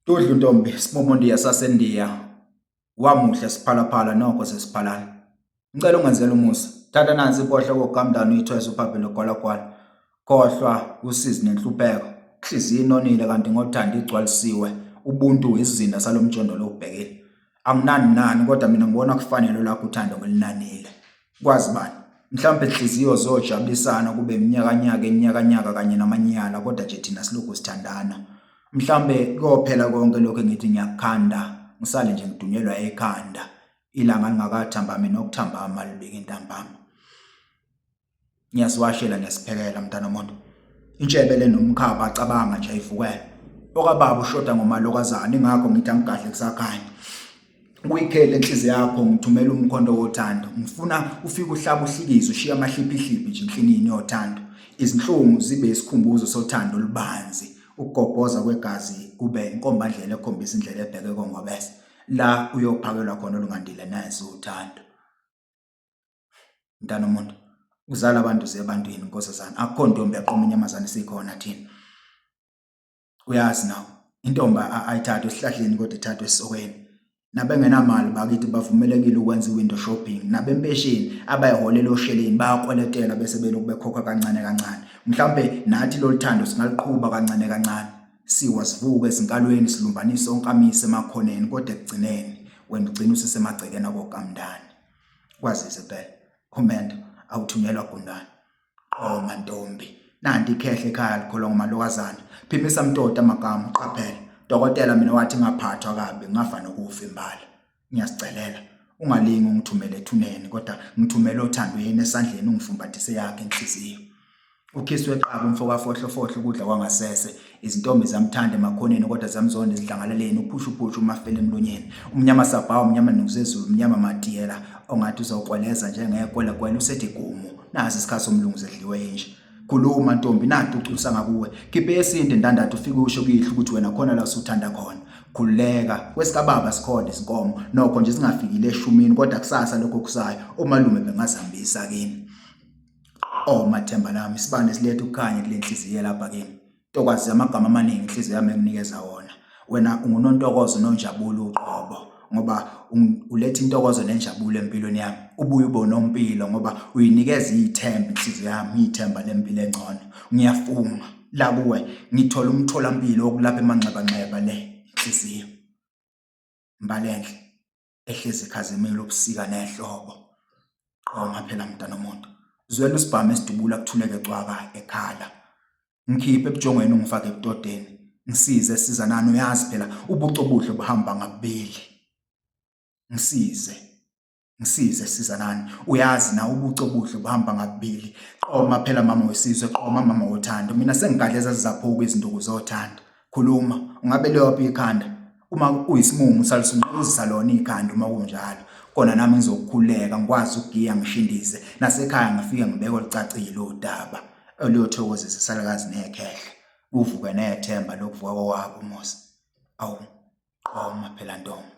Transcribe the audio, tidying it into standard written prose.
Dudlu ntombi, simomondiya saseNdiya, wamuhle siphalaphala nokho sesiphalala. Ngicela ungenzele umusa. Thatha nansi impohlo kogamndane uyithwese uphaphe logwalagwala. Khohlwa usizi nenhlupheko. Inhliziyo inonile kanti ngothando igcwalisiwe. Ubuntu isizinda salo mjondolo owubhekile. Anginani nani kodwa mina ngibona kufanele olakho uthando ngilinanile. Kwazi bani? Mhlawumbe inhliziyo zojabulisana kube iminyakanyaka inyakanyaka kanye namanyala kodwa nje thina silokhu sithandana. Mhlawumbe kophela konke lokhu engithi ngiyakukhanda ngisale nje ngidunyelwa ekhanda ilanga lingakathambami nokuthambama libike intambama. Ngiyasiwashela ngiyasiphekela mntana womuntu. Intshebe le nomkhaba cabanga nje ayivukele. Okababa ushoda ngomalokazana ingakho ngithi angigadle kusakhanya. Kuyikhele enhliziyo yakho ngithumela umkhonto wothando. Ngifuna ufike uhlaba uhlikize ushiye amahliphihliphi nje inhlinini yothando. Izinhlungu zibe isikhumbuzo sothando olubanzi. Ukugobhoza kwegazi kube inkombandlela ekhombisa indlela ebheke koNgobese. La uyophakelwa khona olungandile neze uthando. Mntana omuntu uzala abantu uze ebantwini nkosazana akukho ntombi yaqoma inyamazane sikhona thina uyazi nawe intombi ayithathwe esihlahleni kodwa ithathwe esokweni nabengenamali bakithi bavumelekile ukwenza i-window shopping nabempesheni abayiholela osheleni bayakweletela bese belokhu bekhokha kancane kancane mhlawumbe nathi lolu thando singaliqhuba kancane kancane siwa sivuke ezinkalweni silumbanise onkamisa emakhoneni kodwa ekugcineni wena ugcina usesemagcekeni akokamndane Kwazise phela umendo awuthunyelwa gundane. Qoma ntombi. Nanti ikhehle ekhaya likholwa ngomalokazana. Phimisa mtoti amagama uqaphele. Dokotela mina wathi ngaphathwa kabi ngafa nokufa imbala. Ngiyasicelela ungalingi ungithumele ethuneni kodwa ngithumele othandweni esandleni ungifumbathise yakhe inhliziyo. Ukhiswe qaba umfo kaFohlofohlo ukudla kwangasese. Izintombi zamthanda emakhoneni kodwa zamzonda esidlangalaleni. Uphushuphushu umafela emlonyeni. Umnyama sabhawu umnyama nukuzezulu umnyama matiyela ongathi uzokweleza njengekwelekwele usethi gumu. Nasi isikhathi somlungu sedliwe inja. Khuluma ntombi nanti ucusa ngakuwe. Khiphe yesintu ndandathu ufike usho kuyihlo ukuthi wena khona la usuthanda khona. Khululeka kwesikababa sikhona izinkomo nokho nje zingafikile eshumini kodwa kusasa lokho kusayo omalume bengazihambisa kini. Oh mathemba lami isibane siletha ukukhanya kule nhliziyo lapha kimi. Tokwazi amagama amaningi inhliziyo yami enginikeza wona. Wena ungunontokozo nonjabulo uqobo ngoba uletha intokozo nenjabulo empilweni yami. Ubuye ube unompilo ngoba uyinikeza ithemba inhliziyo yami, ithemba lempilo engcono. Ngiyafunga la kuwe ngithola umtholampilo wokulapha emanxebanxeba le inhliziyo. Mbalenhle. Ehlezi ikhazimile ubusika nehlobo. Qoma phela mntanomuntu. Zwela usibhamu esidubula kuthuleke cwaka ekhala. Ngikhiphe ebujongweni ungifake ebutodeni. Ngisize sizanani uyazi phela ubuco obuhle buhamba ngabili. Ngisize. Ngisize sizanani uyazi na ubuco obuhle buhamba ngabili. Qoma phela mama wesizwe qoma mama wothando. Mina sengigadle zazizaphuka izinduku zothando. Khuluma ungabe leyophi ikhanda uma uyisimumu usalusunquzisa lona ikhanda uma kunjalo kona nami ngizokukhuleka ngikwazi ukugiya ngishindize nasekhaya ngifike ngibeke olucacile udaba oluyothokozisa isalukazi nekhehle kuvuke nethemba lokuvuka kowabo umuzi. Awu qoma phela ntombi.